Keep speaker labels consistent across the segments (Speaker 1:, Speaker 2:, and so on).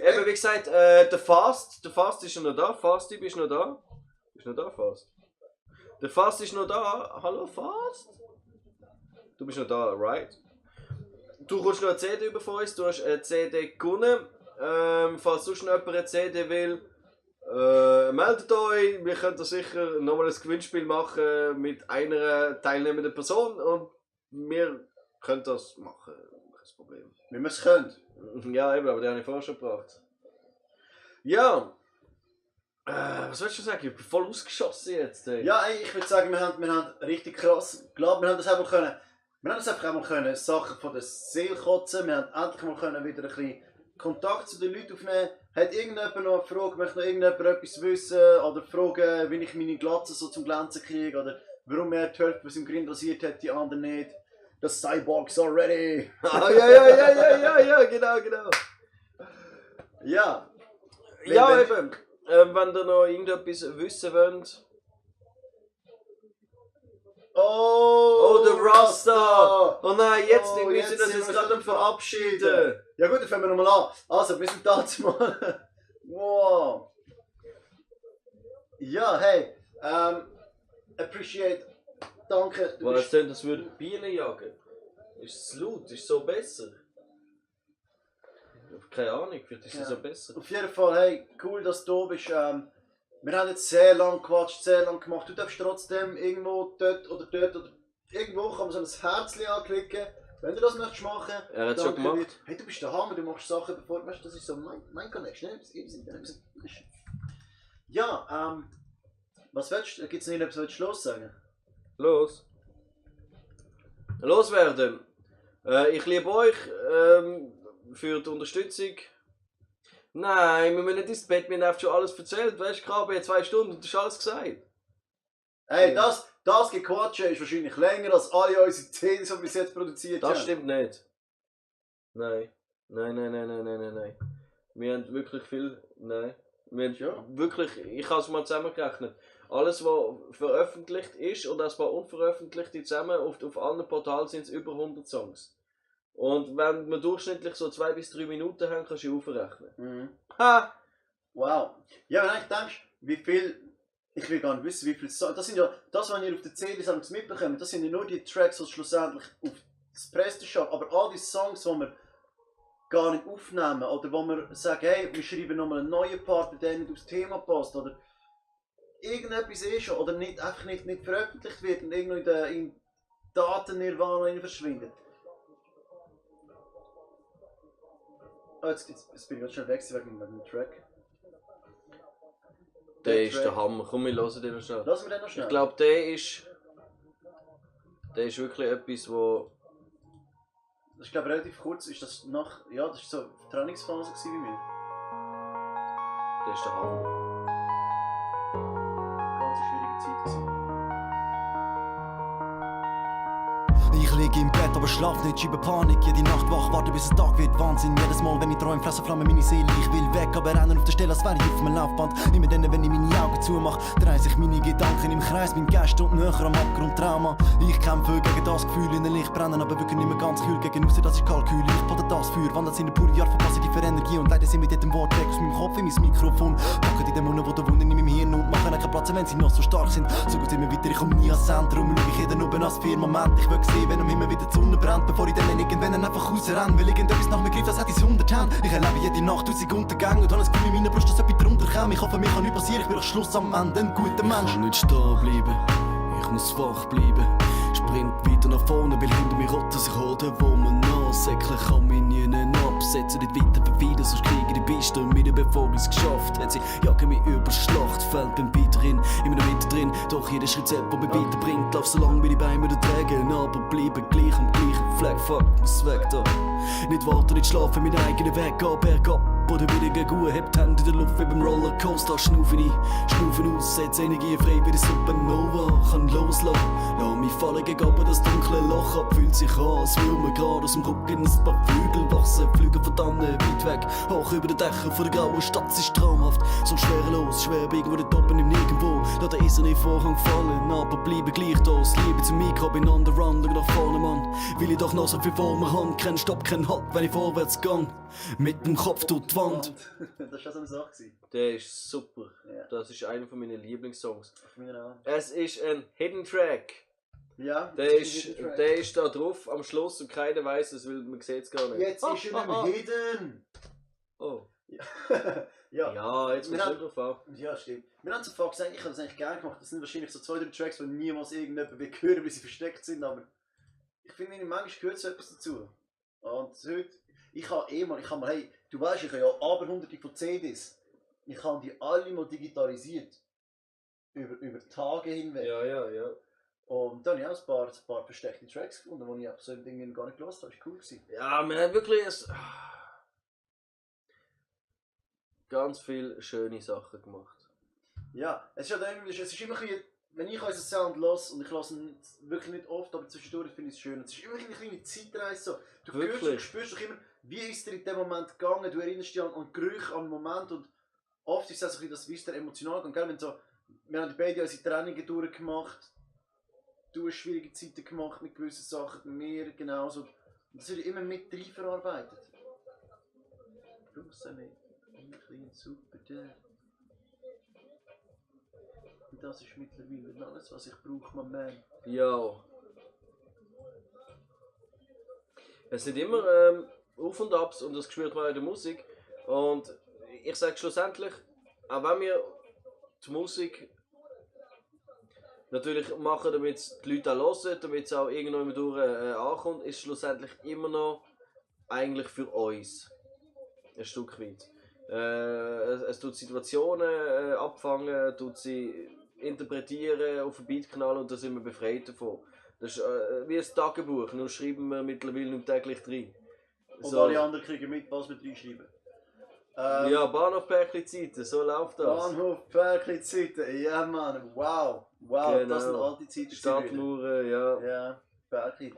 Speaker 1: eben wie gesagt, der Fast ist noch da. Fasti, bist du noch da? Bist du noch da, Fast? Der Fast ist noch da. Hallo, Fast? Du bist noch da, right? Du kommst noch eine CD über von uns, du hast eine CD gewonnen. Falls sonst noch jemand eine CD will, meldet euch. Wir können da sicher nochmal ein Gewinnspiel machen mit einer teilnehmenden Person und wir können das machen. Kein Problem.
Speaker 2: Wie man es könnte.
Speaker 1: Ja, eben, aber den habe ich vorher schon gebracht. Ja. Was willst du sagen? Ich bin voll ausgeschossen jetzt. Ey.
Speaker 2: Ja, ey, ich würde sagen, wir haben richtig krass. Ich glaube, wir haben das einfach können. Wir haben das einfach mal können, Sachen von der Seele kotzen. Wir haben endlich mal können wieder ein bisschen Kontakt zu den Leuten aufnehmen. Hat irgendjemand noch eine Frage, möchte noch irgendjemand etwas wissen? Oder fragen, wie ich meine Glatze so zum Glänzen kriege? Oder warum er die Hälfte, was im Grind rasiert hat, die anderen nicht? Das Cyborgs are ready!
Speaker 1: Ah, ja, genau.
Speaker 2: Ja.
Speaker 1: Ja, eben. Wenn ihr noch irgendetwas wissen wollt.
Speaker 2: Oh,
Speaker 1: der Rasta! Oh nein, jetzt
Speaker 2: Oh,
Speaker 1: müssen wir das
Speaker 2: sind
Speaker 1: jetzt
Speaker 2: wir
Speaker 1: gerade
Speaker 2: schon
Speaker 1: verabschieden.
Speaker 2: Ja gut, dann fangen wir nochmal an. Also, wir sind da mal. Wow. Ja, hey. Appreciate. Danke.
Speaker 1: Was ist denn, das würde Bienen jagen? Ist es laut? Ist es so besser? Keine Ahnung, vielleicht ist es so besser.
Speaker 2: Auf jeden Fall, hey, cool, dass du da bist. Wir haben jetzt sehr lang gequatscht, sehr lang gemacht. Du darfst trotzdem irgendwo dort oder irgendwo kann man so ein Herzchen anklicken. Wenn du das möchtest machen,
Speaker 1: Er hat es schon gemacht.
Speaker 2: Hey, du bist der Hammer, du machst Sachen, bevor du weißt, das ist so mein Connection. Ja, was willst du? Gibt es noch etwas, was du Schluss sagen?
Speaker 1: Los. Loswerden. Ich liebe euch für die Unterstützung. Nein, wir müssen nicht ins Bett, wir haben schon alles erzählt. Weißt du, gerade 2 Stunden und du hast alles gesagt.
Speaker 2: Hey, das Gequatsche ist wahrscheinlich länger als alle unsere CDs, die wir bis jetzt produziert haben.
Speaker 1: Das stimmt nicht. Nein. Wir haben wirklich viel. Nein. Wir haben wirklich. Ich habe es mal zusammengerechnet. Alles, was veröffentlicht ist und das, was unveröffentlicht ist, zusammen auf allen Portalen sind es über 100 Songs. Und wenn wir durchschnittlich so 2 bis 3 Minuten haben, kannst du aufrechnen.
Speaker 2: Mhm.
Speaker 1: Ha!
Speaker 2: Wow. Ja, wenn du denkst, wie viel. Ich will gar nicht wissen, wie viele Songs. Das sind ja. Das, was ihr auf der CD mitbekommt, das sind ja nur die Tracks, die schlussendlich auf das Preste schaffen. Aber all die Songs, die wir gar nicht aufnehmen oder wo wir sagen, hey, wir schreiben nochmal einen neuen Part, der nicht aufs Thema passt. Oder irgendetwas ist oder nicht, einfach nicht veröffentlicht wird und irgendwo in Daten-Nirvana verschwindet. Oh, jetzt bin ich ganz schnell weg wegen dem Track.
Speaker 1: Der ist der Hammer. Komm, wir hören den noch schnell.
Speaker 2: Lassen wir den noch schnell.
Speaker 1: Ich glaube, der ist wirklich etwas, wo...
Speaker 2: Das ist glaube relativ kurz. Ist das nach... Ja, das war so eine Trainingsphase wie mir.
Speaker 1: Der ist der Hammer.
Speaker 2: Ganz schwierige Zeit gewesen.
Speaker 3: Ich liege im Bett, aber schlaf nicht, schiebe Panik. Jede Nacht wach, warte bis es Tag wird. Wahnsinn, jedes Mal, wenn ich träume, fressen Flammen meine Seele. Ich will weg, aber rennen auf der Stelle, als wäre ich auf einem Laufband. Immer dann, wenn ich meine Augen zumache, drehen sich meine Gedanken im Kreis. Mein Geist und näher am Abgrund Trauma. Ich kämpfe gegen das Gefühl, in den Licht brennen, aber wirklich nicht mehr ganz kühl. Gegen raus, das ist Kalkül. Ich pode das Feuer, wandert in eine pure Jahrverpassung für Energie. Und leider sind mit jedem Wort weg aus meinem Kopf in mein Mikrofon. Packen die Dämonen, die da wohnen in meinem Hirn und machen keinen Platz, wenn sie noch so stark sind. So gut immer weiter, ich komme nie ans Zentrum. Schau ich jeden oben als 4 Moment. Ich will sehen, wenn um Himmel wieder die Sonne brennt, bevor ich dann irgendwann einfach rausrenne. Weil irgendetwas nach mir greift, als hätte ich 100 Hände. Ich erlebe jede Nacht 1000 Untergänge und habe das Gefühl in meiner Brust, dass etwas drunter kommt. Ich hoffe, mir kann nichts passieren, ich bin am Schluss am Ende ein guter Mensch. Ich kann nicht stehen bleiben, ich muss wach bleiben. Sprint weiter nach vorne, weil hinter mir rotten sich Horden, wo man nachsäckeln kann mich nie absetzen. Nicht weiter verweilen, sonst kriege ich die Piste und mir bevor ich es geschafft hat. Sie jagen mich über das Schlachtfeld, bin weiterhin, immer noch mittendrin. Doch jeder Schritt zählt, der mich weiterbringt. Lauf so lange, wie die Beine wieder tragen, aber bleibe gleich am gleichen Fleck. Fuck, muss weg da. Nicht warten, nicht schlafen, meinen eigenen Weg gehen, bergab. Oder wieder gegen Uhr, hebt die Hände in der Luft wie beim Rollercoaster. Schnaufen ein, schnaufen aus, setz Energie frei wie die Supernova. Kann loslassen, lass mich fallen gegen oben das dunkle Loch ab. Fühlt sich an, als würde man gerade aus dem Rücken ein paar Flügel wachsen. Flüge verdammt weit weg, hoch über den Dächern von der grauen Stadt. Es ist traumhaft, so schwerelos, schwer irgendwo dort oben im Nirgendwo. Da der eiserne Vorhang gefallen, aber bleibe gleich da. Das Liebe zum Mikro bin an der Rand, nach vorne, Mann. Will ich doch noch so viel vor mir haben, kein Stopp, kein Halt, wenn ich vorwärts gang. Mit dem Kopf durch die Wand.
Speaker 2: Das war schon so eine Sache gewesen.
Speaker 1: Der ist super.
Speaker 2: Ja.
Speaker 1: Das ist einer von meinen Lieblingssongs.
Speaker 2: Auf meiner Hand.
Speaker 1: Es ist ein Hidden Track.
Speaker 2: Ja,
Speaker 1: Der
Speaker 2: das
Speaker 1: ist,
Speaker 2: ein Track.
Speaker 1: der ist da drauf am Schluss und keiner weiß es, weil man sieht es gar nicht.
Speaker 2: Jetzt ist er nicht mehr hidden.
Speaker 1: Oh.
Speaker 2: Ja.
Speaker 1: Ja, jetzt
Speaker 2: Wir
Speaker 1: kommt
Speaker 2: haben-
Speaker 1: es drauf an.
Speaker 2: Ja, stimmt. Wir haben so Fox eigentlich, ich habe das eigentlich gerne gemacht. Das sind wahrscheinlich so 2, 3 Tracks, die niemals irgendjemand will hören, weil sie versteckt sind, aber ich finde, manchmal gehört so etwas dazu. Und heute, ich habe hey, du weißt, ich habe ja aber hunderte von CDs. Ich habe die alle mal digitalisiert. Über Tage hinweg.
Speaker 1: Ja.
Speaker 2: Und dann habe ich auch ein paar versteckte Tracks gefunden, die ich so im Ding gar nicht gehört habe. Das war cool gewesen.
Speaker 1: Ja, wir haben wirklich ganz viele schöne Sachen gemacht.
Speaker 2: Ja, es ist ja dann, es ist immer ein bisschen, wenn ich unseren Sound höre, und ich höre ihn wirklich nicht oft, aber zwischendurch finde ich es schön. Es ist immer eine kleine Zeitreise. So. Du
Speaker 1: Wirklich?
Speaker 2: hörst, du spürst doch immer, wie ist dir in dem Moment gegangen, du erinnerst dich an Gerüche, an den Moment und oft ist es auch so ein bisschen, wie ist der emotional gegangen. Gell? Wenn so, wir haben beide unsere Trainingen durchgemacht, du hast schwierige Zeiten gemacht mit gewissen Sachen, mir genauso. Und das wird immer mit rein verarbeitet. Brauchst du nicht. Ein kleiner super der. Und das ist mittlerweile alles, was ich brauche, mein Man.
Speaker 1: Ja. Es sind immer Auf und Abs und das spürt man auch in der Musik. Und ich sage schlussendlich, auch wenn wir die Musik natürlich machen, damit die Leute auch hören, damit es auch irgendwann durch ankommt, ist es schlussendlich immer noch eigentlich für uns. Ein Stück weit. Es tut Situationen abfangen, tut sie interpretieren, auf den Beat knallen und da sind wir befreit davon. Das ist wie ein Tagebuch, nur schreiben wir mittlerweile nur täglich rein.
Speaker 2: Und alle anderen kriegen mit, was wir reinschreiben.
Speaker 1: Ja, Bahnhof Perkli-Zeiten, so läuft das.
Speaker 2: Bahnhof Perkli-Zeiten, ja Mann, wow,
Speaker 1: Genau.
Speaker 2: das sind alte Zeiten.
Speaker 1: Stadtmauern, ja.
Speaker 2: Ja, Perkli.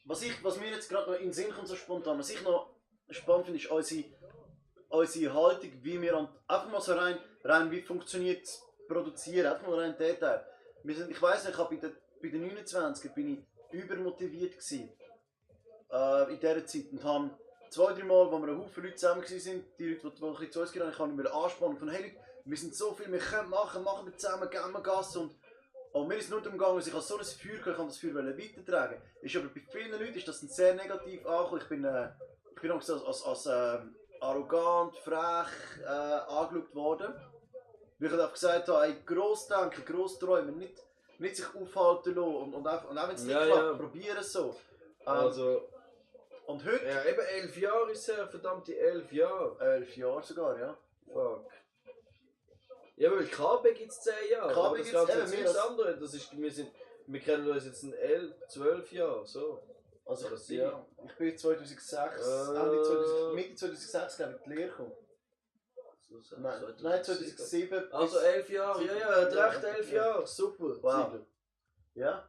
Speaker 2: Was mir jetzt gerade noch in den Sinn kommt, so spontan, was ich noch spannend finde, ist unsere Haltung, wie wir einfach mal so rein wie funktioniert das Produzieren, einfach mal rein Detail. Ich weiss nicht, bei den 29 bin ich übermotiviert gewesen, in dieser Zeit und habe 2-3 Mal, wo wir ein Haufen Leute zusammen waren, die Leute, die ein bisschen zu uns gehen, ich habe mich anspannen von hey Leute, wir sind so viel, wir können machen wir zusammen, geben wir Gas und mir ist nur darum gegangen, dass ich habe so ein Feuer gehabt, ich kann das Feuer weitertragen. Ist aber bei vielen Leuten ist das sehr negativ angekommen. Ich bin auch als arrogant, frech angeschaut worden. Weil ich einfach gesagt habe, hey, gross denken, gross träumen, nicht sich aufhalten lassen und auch wenn es nicht klappt, probieren es so.
Speaker 1: Also,
Speaker 2: Und heute?
Speaker 1: ja, eben 11 Jahre ist es, verdammte 11 Jahre.
Speaker 2: 11 Jahre sogar, ja.
Speaker 1: Fuck. Ja, weil KB gibt es 10 Jahre.
Speaker 2: KB
Speaker 1: aber das
Speaker 2: gibt's
Speaker 1: Ganze
Speaker 2: eben,
Speaker 1: ist
Speaker 2: wir
Speaker 1: nichts
Speaker 2: als-
Speaker 1: anderes. Das ist, wir kennen uns jetzt 12 Jahre, so.
Speaker 2: Also
Speaker 1: Das
Speaker 2: ich bin 2006, Mitte 2006 glaube ich in die Lehre gekommen. Nein, 2007.
Speaker 1: Also 11 Jahre, ja, er hat recht, 11 Jahre, super.
Speaker 2: Wow. Ja.